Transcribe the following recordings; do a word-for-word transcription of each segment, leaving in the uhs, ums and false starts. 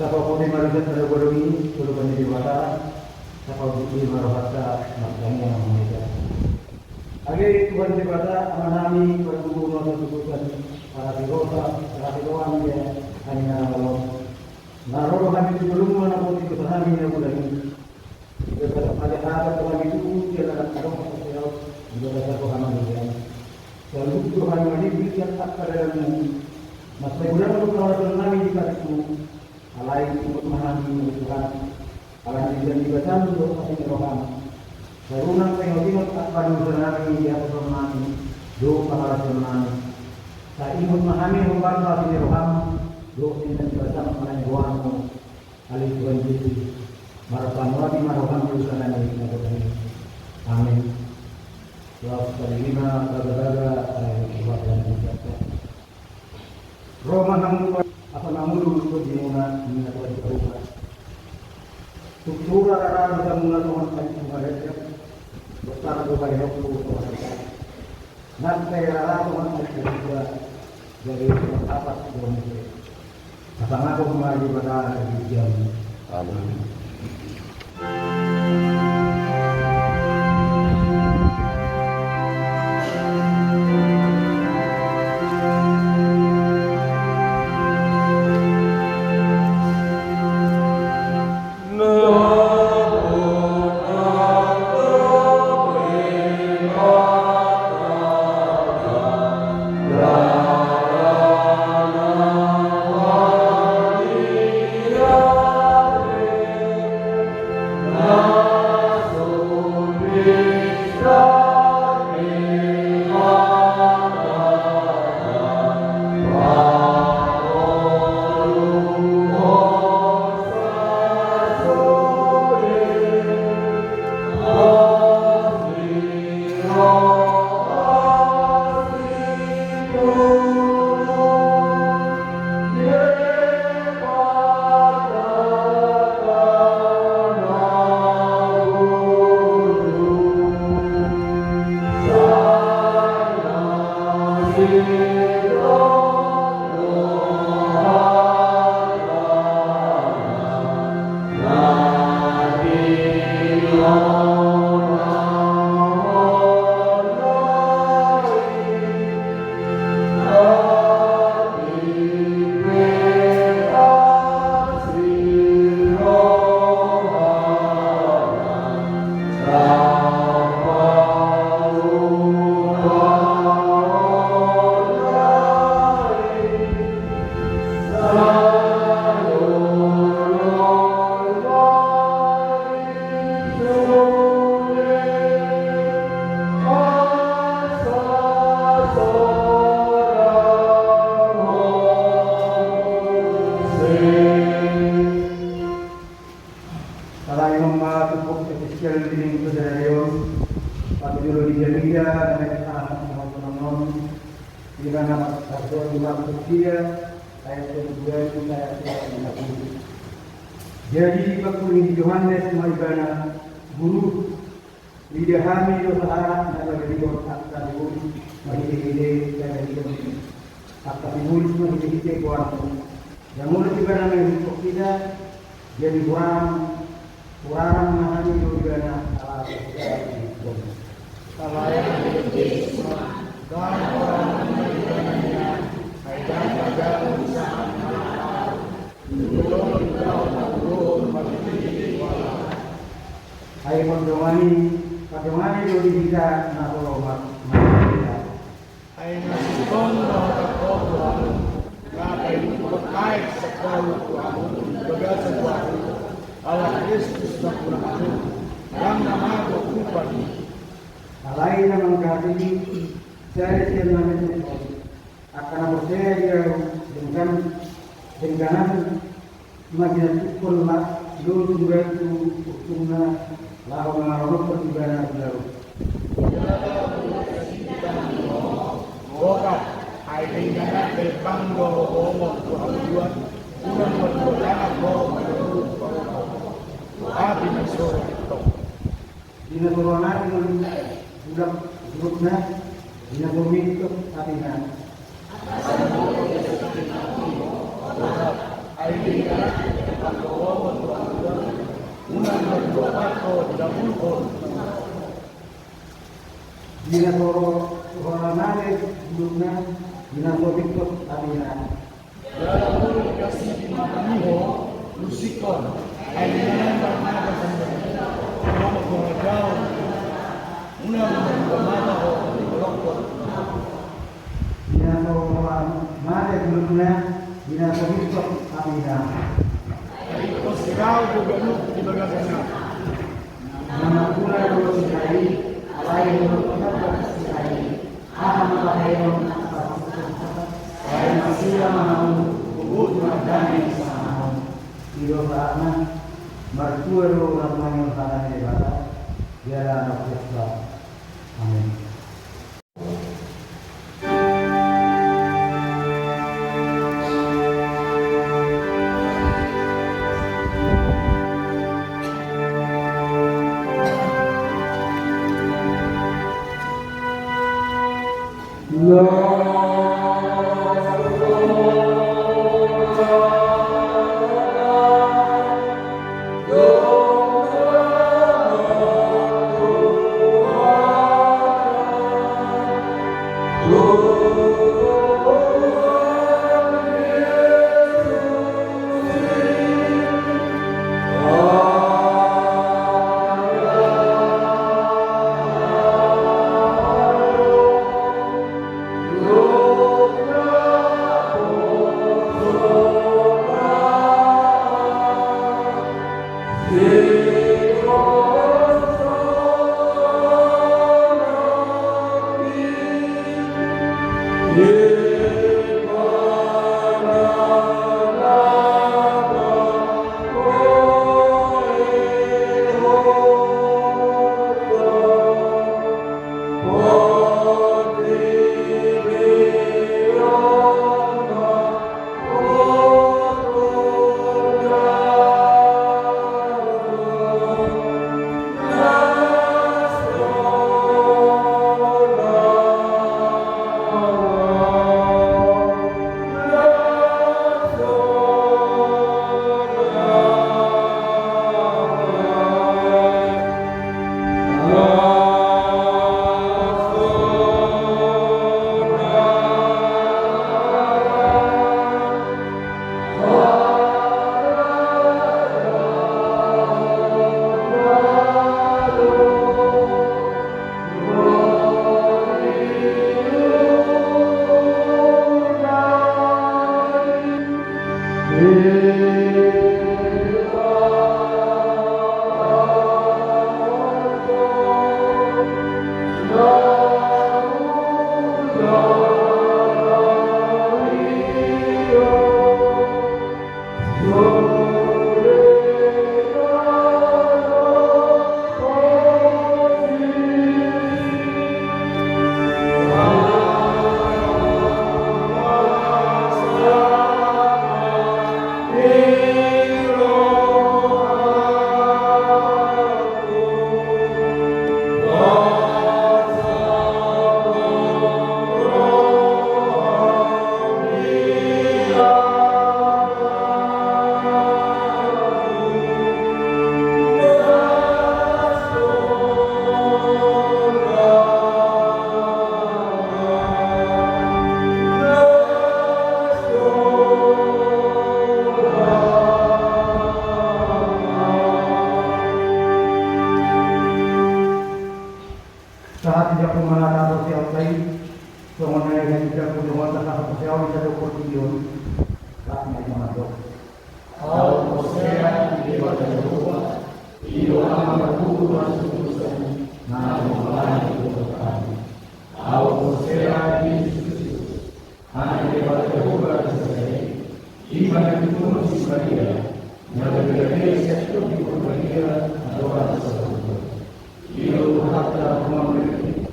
Tapaboto ma rohanta di godang i tu adopan ni Debata. Tapaboto ma rohanta martangiang. Age Tuhan Debata, Amanami, parguru nami, tutupan, parasi roha, parasi roha ni hami na malo. Na ro do hami tu jolom, na boti dosa nami na godang i. Di bagasan hata do hami tubu, di bagasan adong hata sehat, di bagasan roha nami. Saluhut do hami mangido sian angka dalanMu. Mansai godang do parhorasan nami di patuMu. Alai ingot ma hami, Tuhan. Alani di bagasan do hami roham. Sai unang taingot-ingot angka dosa nami di haporseaon nami dohot pangalaosion nami. Sai ingot ma hami hombar tu asi ni roham dohot indahan ni basam manang goarmu, ale Tuhan Jesus. Marpangaruhi ma roham di dosa nami na godang i. Amin. Laos tadingina bagabaga, eh, Tuhan Jesus. Ro ma hamu, asa mangolu do di muna, ninna Tuhan Jahowa. Tuk sura rara do hamuna songon aek bunga rejang, dohot rara do bahenonku songon aek. Nang pe rara songon aek bunga, jadi songon apas do muse. Asa mangolu ma Debata di jam. Amin. Alai ma turpuk epistel di minggu sadari on, patujolo di Jamida, na naeng tahan di minggu on, di na marsaor di Markus sia, ayat dua puluh dua, ayat dua puluh lima. Jadi, dipangkuling ni Johannes ma ibana, Guru, rida hami do sahat na pagadihon angka sibolis marhitehite pagadihon, angka sibolis marhitehite goarmu. Ndang molo ibana mangihuthon hita, jadi hurang, hurang ma hami do ibana ala hita. Salai Jesus ma, ndang hurang ma ibana nian, ai ndang tajago sahat. Ai pardongan ni, pardongan ni do di hita na tolong ma, ma hita. Ai na sintong do hata Tuhan, na paingot aek sangkahut tu ahu di bagasan goarhu, ala Kristus na pinahan, ndang na mago rupa ni. Alai na mangkatei, sai sian na mangkatei. Angka na porsea di ahu, denggan, dengganan ma ginantukkon ma, lotu batu ursungna, laho mangaronokhon ibana tu laut. Bokat, ai dengganan berpang do hohom tu ahu Tuhan, unang mardua tangan ho mangolu tu ahu, api ni soro tintong. Di na so roha nami mangolu bulak gulukna, di na so mintok apina. Ai di na unang mardua patho di na bulhon. Di na so roha nami gulukna, di na so mintok apina. Jala molo dikasihon ma hami ho lusikhon, ai di na unang mardua mata ho mangolokhon. Di na so roha nami gulukna, di na so mintok apina. Ai ingkon sirau do ganup di bagasan na. Na mangula do sirau. Sahat di jabu manata atau siap lain, songon na di jabu dongan sahat siap di satu portibion. Lak mai mandok. Au porsea di Debata Jahowa, i do Ama marhurhur masuhurhur, na mangolahon dosa hami. Au porsea di Jesus Kristus, Anak ni Debata Jahowa na so sada i, i ma na pinatupa si Maria, na gabe-gabe sian Tondi Porbadia, andorang so saur matua. I do Tuhanta na mangulahon,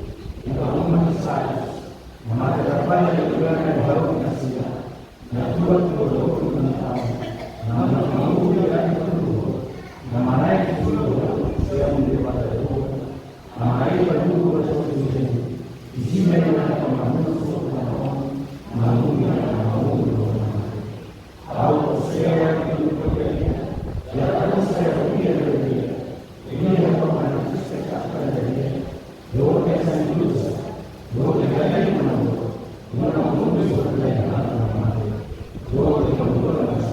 na panumpahi si Kristus, na mate tarpanyang di bagasan ni roha ni nasida, na tuat tu bagasan ni Debata, na mangolu di bagasan ni partubuan, na manaek tu surgo sian Debata Jahowa. Ama i parhurhur masuhurhur, disi ma ibana na pamangan sogot tu tano on, mangolu di tano on, mangolu di tano on. Au porsea di Tondi Porbadia, ia au porsea di Tondi Porbadia, ia au porsea di Kristus Anak ni Debata, dohot di hasahatan ni dosa, dohot di harajaon na mangolu, dohot di harajaon na mangolu, dohot di harajaon na mangolu.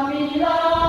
Amin.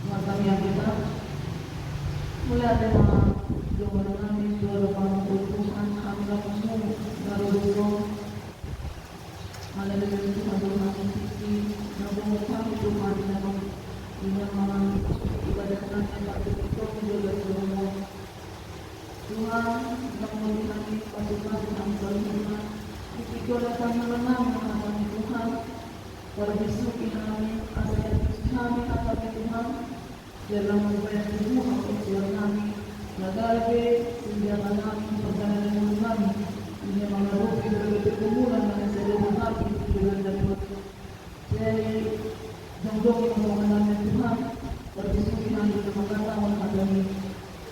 Martangiang hita. Mauliate ma, Tuhan nami, Tuhan Bapa nami, Tuhan, hami ramusmu na ro di son. Mauliate ma Tuhan, Tuhan nami, na pungu hami Tuhan, di na di na mangan ibadah nami, Tuhan, di na mangan Tuhan, na muli hami, Tuhan, Tuhan, Tuhan, saluhutna. Di piga na tangiangan nami, Tuhan, Tuhan. Parbisuhi hami, asa iantusi hami hatamu Tuhan, jala mambahen tubu haporseaon nami, na gabe sinjata nami, pardalan ni ngolu nami, di na mangadopi berbagai pergumulan na sai dihadapi di bagasan on. Jadi, Dongdongi ma dongan nami Tuhan, parjisuhi hami na mangkatahon hata-Ni,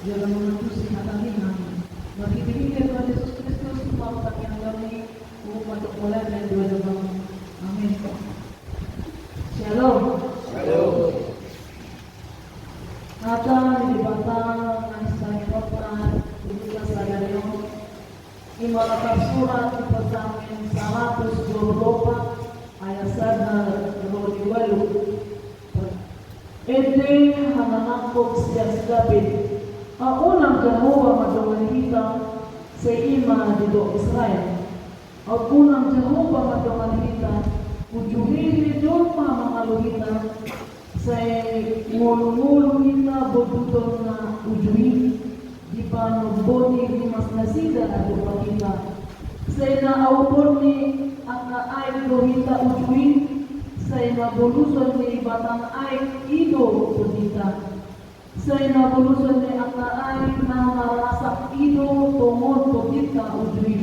jala mangantusi hata-Ni hami. Marhitehite Tuhan Jesus Kristus, huhut tangiang nami, huhut ma tu holan ni dua Jahowa. Amin. Shalom. Shalom. Hata ni Debata na hinaholongan tu hita sadari on, ima na tarsurat di Psalmen saratus dua pulu opat ayat sada ro di ualu. Ende hananangkok sian si David: Ahu unang Jahowa mandongani hita, sai ima didok Israel. Ahu unang Jahowa mandongani hita, uju hehe jolma mangalo hita, sai ngolungolu hita bonduton na uju i, dipanomboti rimas nasida dompak hita. Sai na aubon ni angka aek do hita uju i, sai na boluson ni batang aek i do tondinta. Sai na boluson ni angka aek na marrasak i do tongon tondinta uju i.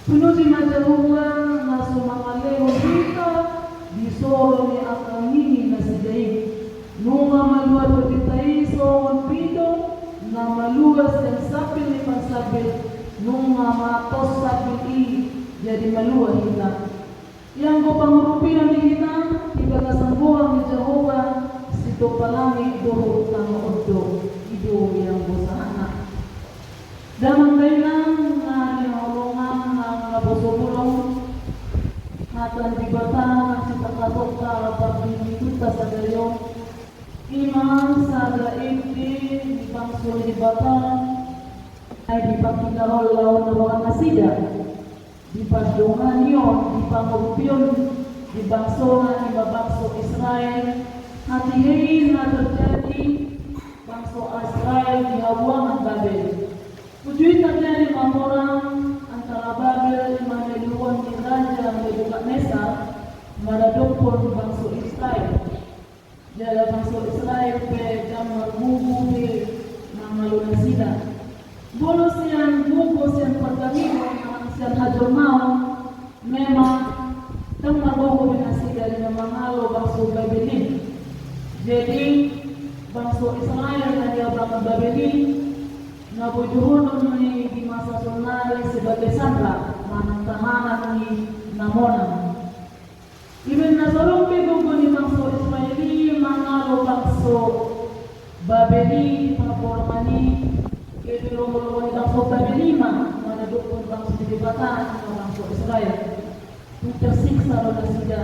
Puji ma Jahowa na so mangalehon hita di soro ni angka nini nasida i. Nunga malua tondinta i songon pido na malua sian sambil ni pansambil, nunga matos sambil i jadi malua hita. Ianggo pangurupion di hita di bagasan goar ni Jahowa, sitompa langit dohot tano on do, i do ianggo sahatna. Damang dainang na hinaholongan nang naposobulung, hata ni Debata na sitapatonta pardidi hita sadari on, ima sada ende di bangso ni Debata, na dipangkilahon laho na roha nasida. Di pardonganion, di pangurupion di bangsona, ima bangso Israel, hatiha i na terjadi bangso Israel di habuangan Babel. Uju i terjadi mamora antara Babel, ima na niluluan ni raja Nebukadnesar, maradophon bangso Israel. Jala bangso Israel pe jam margogo be mangalo nasida. Molo sian gogo sian pardagingon, sian hajolmaon, memang ndang margogo be nasida di na mangalo bangso Babel i. Jadi, bangso Israel na di habuangan Babel i, na boi dohonon ni di masa sonari sebagai sandra, manang tahanan ni na monang. Iba na so adong be gogo ni bangso Israel i mangalo bangso Babel i, di parborangan i, jadi lomo-lomo ni bangso Babel i ma maradophon bangso ni Debata, ima bangso Israel. Tersiksa do nasida.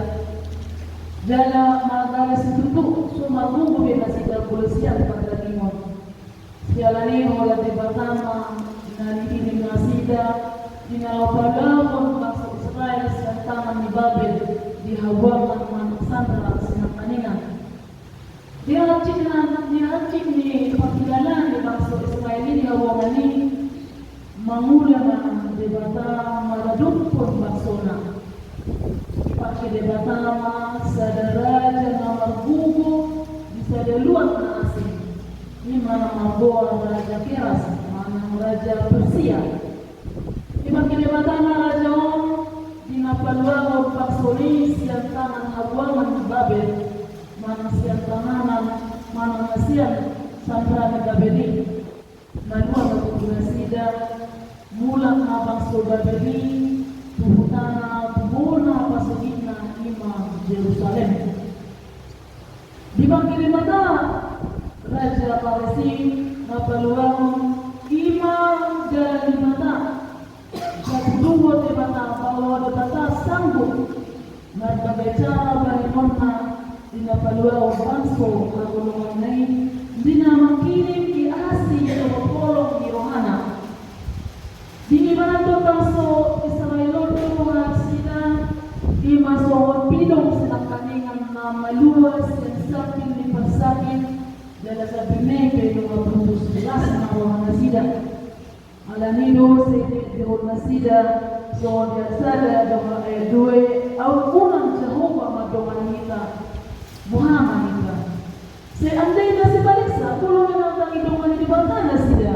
Jala mardalan situtu, so margogo be nasida molo sian pardagingon. Siala ni i holan Debata ma na nihirim nasida, di na laho paluahon bangso Israel sian tangan ni Babel, di habuangan manang sandra sinangkaningan. Di hansit na, di hansit ni pangkilalaan ni bangso Israel i di habuangan i, mangula ma Debata maradophon bangsona. Dipangke Debata ma sada raja na margogo di sada luat na asing. Ima na margoar Raja Keras, manang raja Persia. Dipangke Debata ma raja on di na paluahon bangsona i sian tangan habuangan ni Babel, manang sian tanganan, manang sian sandra ni Babel i. Malua ma tutu nasida, mulak ma bangso Babel i tu hutana, tu bona pasogitna, ima Jerusalem. Dipangke Debata raja Peres i na paluahon, ima dalan ni Debata. Jadi, tuduhon Debata bahwa Debata sanggup marbagai cara bahenonna di na paluahon bangso hagolonganna i, di na mangkirim di asi di holong ni rohana. Di ibarat do bangso Israel on do nasida, ima songon pidong sinangkaningan na malua sian sambil ni parsakit, jala sambilna i pe nunga putus las ma roha nasida. Alani do sai didok nasida songon di ayat sada dohot ayat dua, ahu unang Jahowa mandongani hita, boha ma hita. Seandaina sipaliksa, molo memang ndang didongani Debata nasida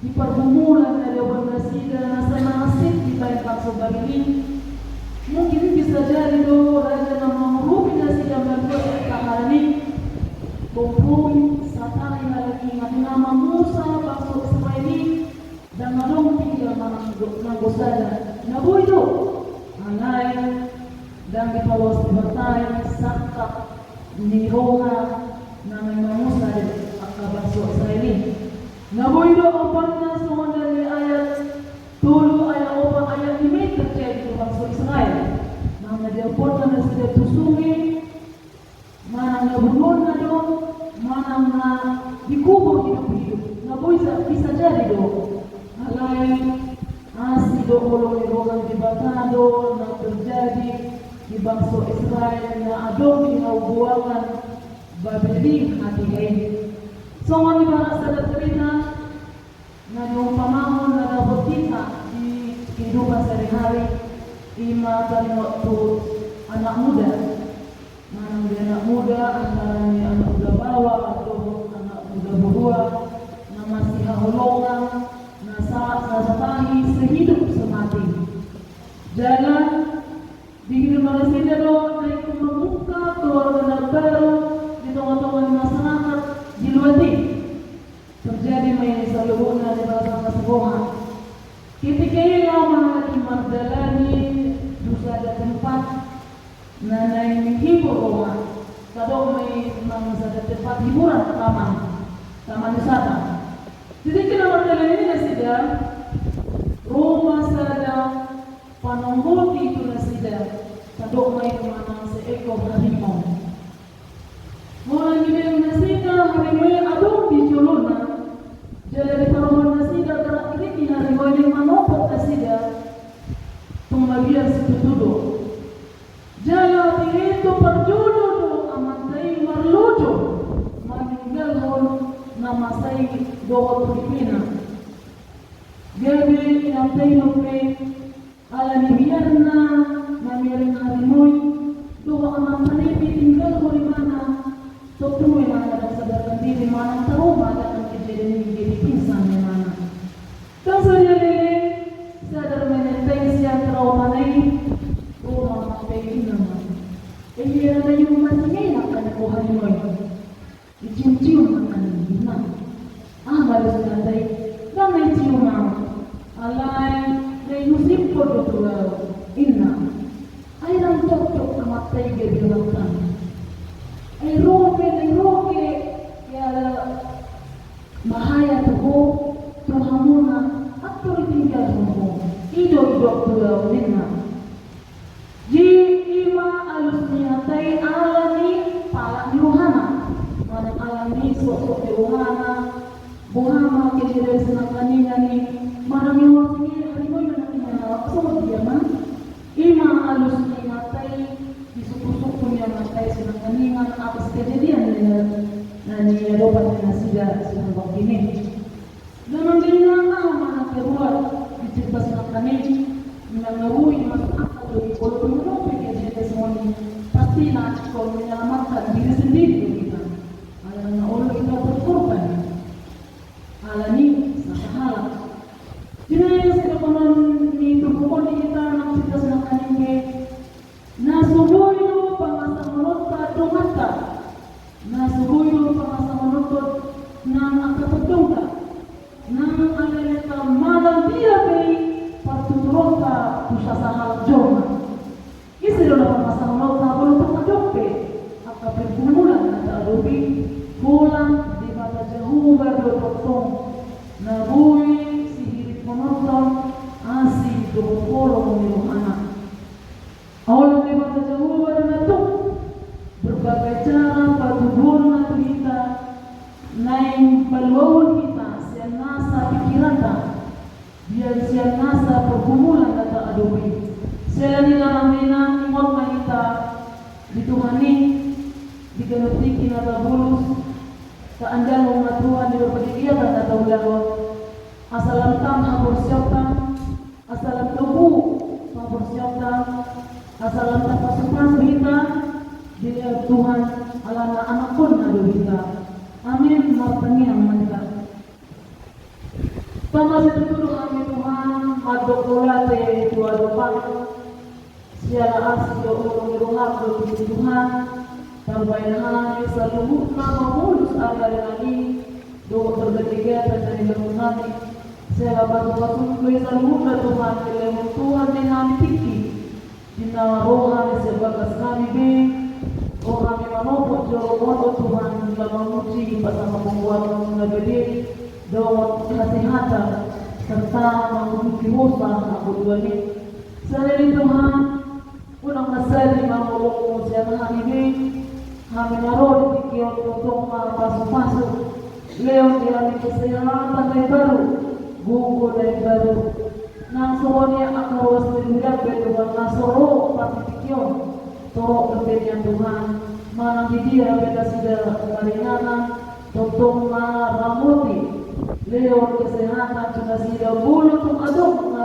di pargumulan na didok nasida, na sanang asing dibaen bangso Babel i, mungkin bisa jadi do raja na mangurupi nasida malua sian Pompom satahi halak i na mamusa bangso Israel i, ndang adong tinggal manang do-, nanggo sada. Na boi do. Alai ndang dipaloas Debata i sangkap ni roha na mamusa angka bangso Israel i. Na boi do ompungna songon na di ayat tolu, ayat opat, ayat lima i terjadi tu bangso Israel. Manang na diampunna nasida tu sunge, manang na bunuonna do, manang na dikubur hidup-hidup. Na boi sa-, bisa jadi do. Alai asi dohot holong ni roha ni Debata do na terjadi di bangso Israel na adong di habuangan Babel i hatiha i. Songon ibarat sada cerita na diumpamahon na dapot hita di kehidupan sehari-hari, i ma taringot tu anak muda. Manang di anak muda, antara ni anak muda baoa dohot anak muda borua, na masihaholongan, na sa-, na satahi sehidup semati. Jala dihirim nasida do na ingkon mambuka keluarga na baru di tonga-tonga ni masyarakat di luat i. Terjadi ma i saluhutna di bagasan roha. Ketika i laho ma halak i mardalani tu sada tempat na naeng menghibur roha. Tadok ma i manang sada tempat hiburan, taman, taman wisata. Ketika na mardalani nasida, ro ma sada panonggot i tu nasida. Tadok ma i manang seekor harimau. Molo dibaen nasida harimau i adong di jolona, jala diparohahon nasida gerak-gerik ni harimau i, naeng manopot nasida, tung mabiar situtu do. Jala dirintu parjolo do amanta i marlojo, maninggalhon na masa i dohot huripena. Gabe inanta i dope, ala ni biarna na miaring harimau i dohot amanta i pe tinggalhon ibana, tontu memang na dang sadarkan diri manang tau ma dang kejadian i, jadi pingsan memang. Dang sadia lele, sadar ma inanta i sian traumana i. Ro ma amanta i, ninna ma, "Ai ia na ium ma sinai nangkaning ho harimau i?" Dicium-cium nangkaning, ninna. Aha ma alusna, "Ndang na icium au, alai na ihusiphon do tu au," ninna. Ai ndang cocok amanta i gabe amanta. Ai ro pe na i ro pe, ia, bahaya tu ho, tu hamuna, antong ditinggalhon ho. I do didok tu au, ninna. Jadi i ma alus ni hata i ala ni palak ni rohana. Manang ala ni soksok ni rohana. Boha ma kejadian sinangkaningan i, manang i, harimau i manang i, manang songon dia ma. I ma alus ni hata i, disungkun-sungkun ni hata i sinangkaningan atas kejadian na, na niadopan ni nasida sinangkaningan i. Dongan, aha ma na keluar di cerita sinangkaning i? Memang na boi masuk akal do i, molo tung adong pe kejadian songon i, pasti na ingkon menyelamatkan diri sendiri do hita. Ala na olo hita berkorban ala ni sasahalak. Jadi na sidohonon ni turpuk on di hita nang cerita sinangkaning i, na so boi do pangasahononta donganta, na so boi do pangasahononta nang angka tondongta, nang aleleta, manang dia pe i partuturonta tu sasahalak jolma. Ise do na pangasahononta molo tung adong pe angka pergumulan na taadopi? Holan Debata Jahowa do tongtong na boi sihiriphononta asi dohot holong ni rohana. Holan Debata Jahowa do na tung berbagai cara patuduhonna tu hita, naeng paluahon hita sian nasa pikiranta, dia sian nasa pergumulan na taadopi. Siala ni i, amang inang, ingot ma hita di Tuhan i, di ganup tingki na tabolus, taandalhon ma Tuhan di berbagai kegiatan na taulahon. Asa lam tang haporseaonta, asa lam togu haporseaonta, asa lam tarpasupasu hita dilehon Tuhan, alana anakkonna do hita. Amin. Martangiang ma hita. Tama situtu do hami Tuhan mandok mauliate tu adopanMu, siala asi dohot holong ni rohaM do Tuhan. Tarbaen hami saluhutna mangolus ari-ari nami, dohot berbagai kegiatan na nilehon nami. Sai pasupasu ma i saluhutna Tuhan, dilehon Tuhan di hami tingki. Di na ro hami sian bagas nami be, ro hami manopot joro-Mu Tuhan, laho mamuji pasangap goarMu na badia, dohot hasehatan, serta manguduki hosa hangoluan i. Sahali Tuhan, unang mansadi ma holong-Mu sian hami be, hami na ro di tingki on tongtong ma pasupasu, lehon di hami kesehatan na imbaru, gogo na imbaru. Nang songon i angka ruas ni huria pe Tuhan na so ro di tingki on, torop dope nian Tuhan, manang di dia pe nasida maringanan, tongtong ma ramoti, lehon kesehatan tu nasida molo tung adong na,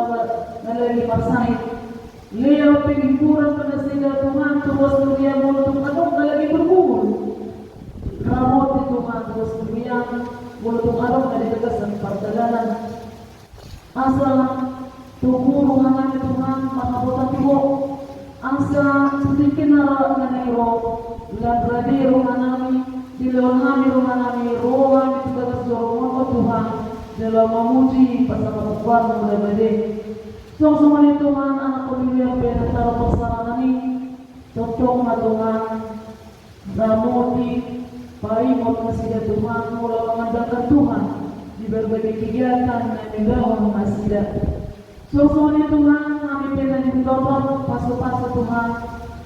na lagi marsahit. Lehon pe hiburan tu nasida Tuhan, tu ruas ni huria molo tung adong na lagi bergumul. Ramoti Tuhan ruas ni huria molo tung adong na di bagasan pardalanan. Asa togu roha nami Tuhan marhaposan tu Ho. Asa tu tingki na ro, na naeng ro, lam rade roha nami, dilehon hami roha nami, ro hami tu bagas joro-Mu Tuhan, jala mamuji pasangap goarMu na badia. Songon i Tuhan, anakkon ni huria pe na taruhon pasahaton i. Tongtong ma Tuhan, ramoti, paingot nasida Tuhan, molo mangandalkan Tuhan di berbagai kegiatan na nilehon nasida. Songon i Tuhan, hami pe na di huta on pasupasu Tuhan,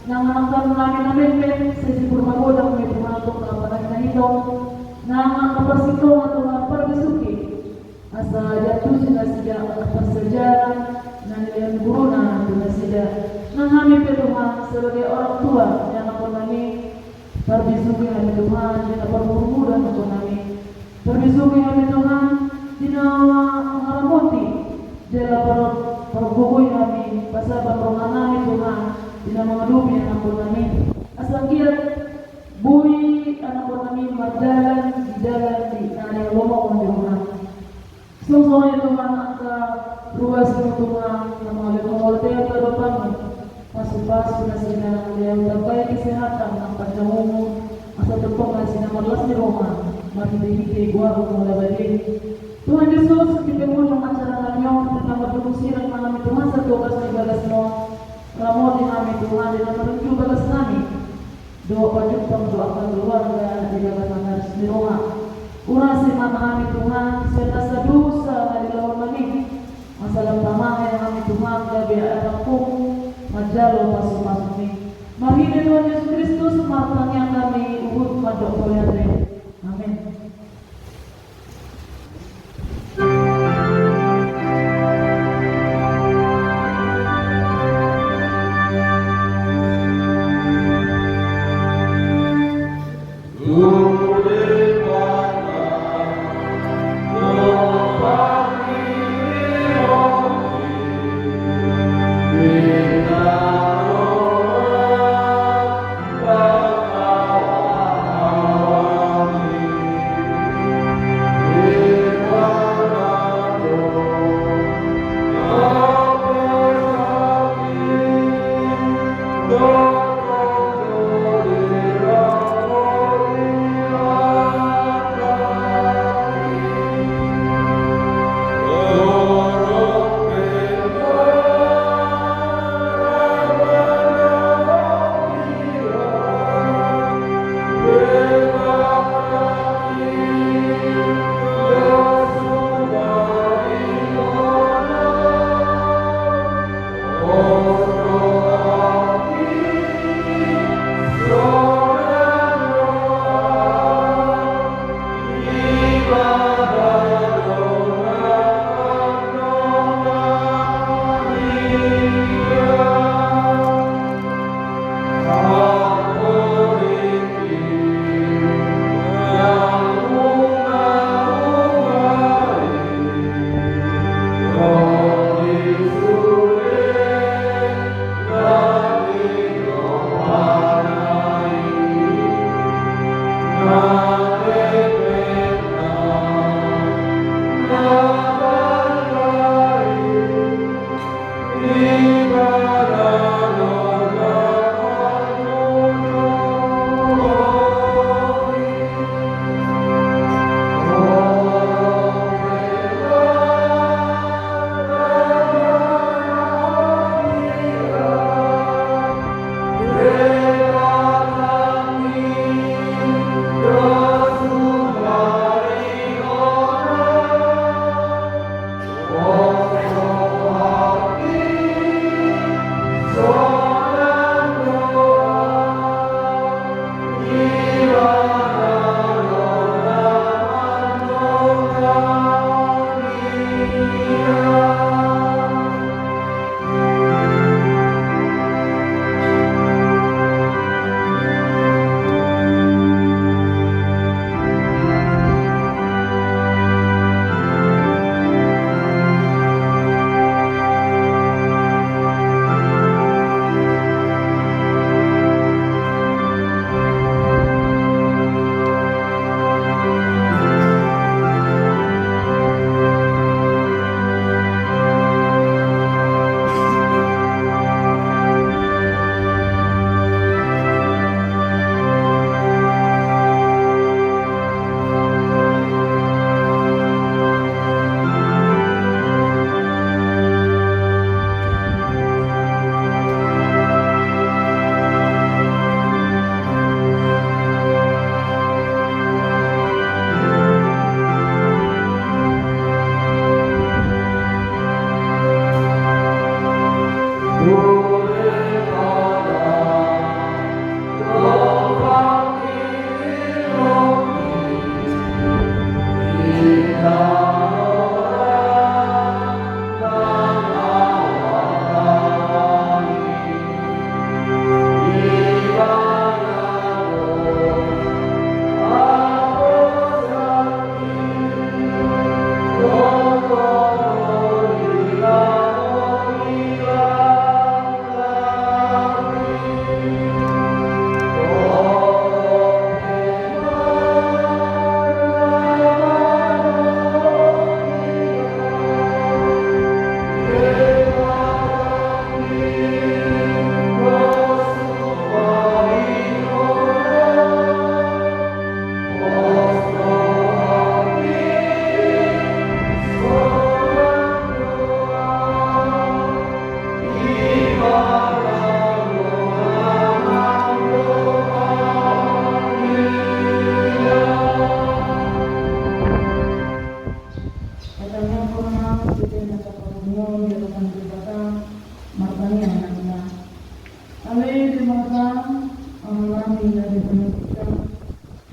nang anakkon nami na mekmek, sai sibur magodang ma i Tuhan, tongtong apala na hiton, nang angka parsintongan Tuhan, parbisuhi. Asa diantusi nasida angka parsiajaran na nilehon guruna tu nasida. Nang hami pe Tuhan sebagai orang tua ni anakkon nami, parbisuhi hami Tuhan di na parmudamudam anakkon nami. Parbisuhi hami Tuhan di na mangaramoti, jala par-, pargogoi hami, pasabar roha nami Tuhan di na mangadopi anakkon nami. Asa anggiat boi anakkon nami mardalan di dalan di na nilehon ni roha. Songon i Tuhan angka ruas ni huria na mangalehon hami tu adopanMu. Pasupasu nasida, lehon tambai kesehatan nang panjang umur, asa tongtong nasida marlas ni roha, marhitehite goarMu na badia. Tuhan Jesus, di penghujung acara nami on, di na mardomu sirang ma hami Tuhan satogas di bagasMu, ramoti hami Tuhan di na marunjuk bagas nami. Dohot pajumpang do angka keluarga di bagasan las ni roha. Urasi ma hami Tuhan, sian nasa dosa na nilehon nami. Asa lam tama hami Tuhan, gabe anak-anakMu, manjalo pasupasu nami. Marhite Tuhan Jesus Kristus, martangiang hami, huhut mandok mauliate. Amen.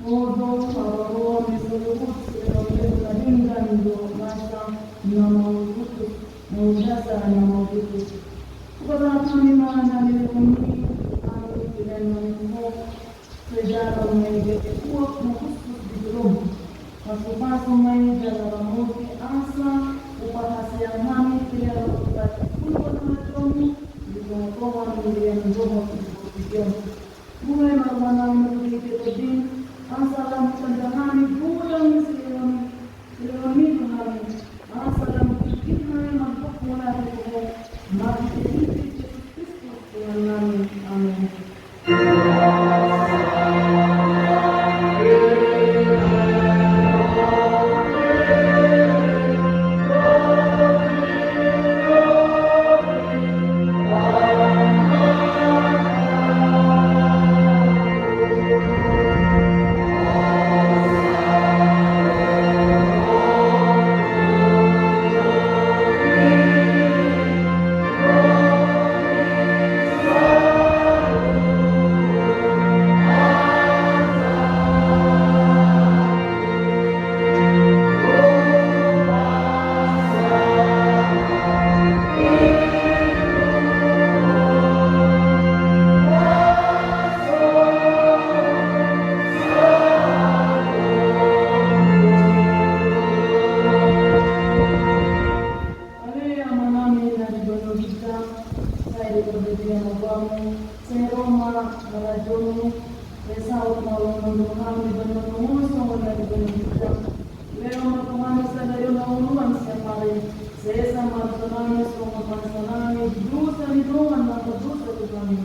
Modom, haroro, ni saluhut silehononmu na denggan do nasa na maututus, mauliate na maututus. Hupasahat hami ma na nilehonmi tu hami, pelean nami tu Ho. Sai jalo ma i gabe uap na hushus di jolom. Pasupasu ma i jala ramoti asa huparhaseang hami pelean na hupasahat tu hami di tongatonga ni leleng dohot di portibi on. Buhai ma rohanami na tu denggan i, asa lam hutanda hami godang ni silehon, silehonmi tu hami, asa lam hutanda hami mandok mauliate tu Ho, marhite Jesus Kristus Tuhannami. Amen. Ale Amanami na di banua ginjang, sai dipardidia ma goarmu, sai ro ma harajaonmu, sai saut ma lomo ni roham di banua tonga on songon na di banua ginjang. Lehon ma tu hami sadari on hangoluan siapari, sai esa ma dosanami songon panesanami di dosa ni dongan na mardosa tu hami,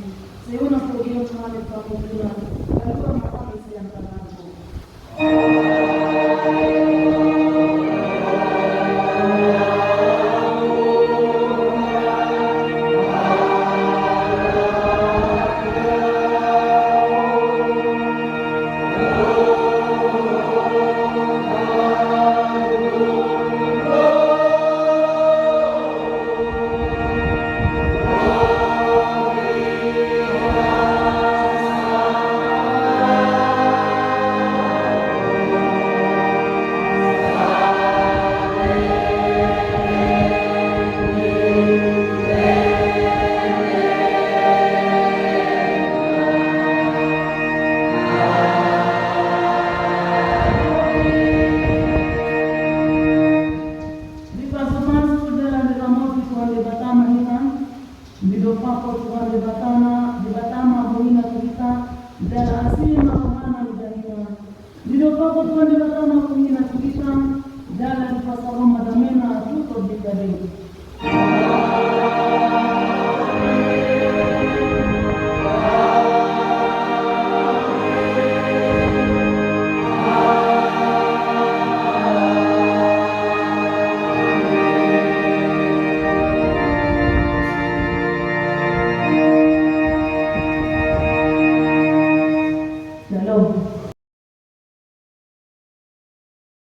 sai unang togihon hami tu pangunjunan, palua ma hami sian pangago.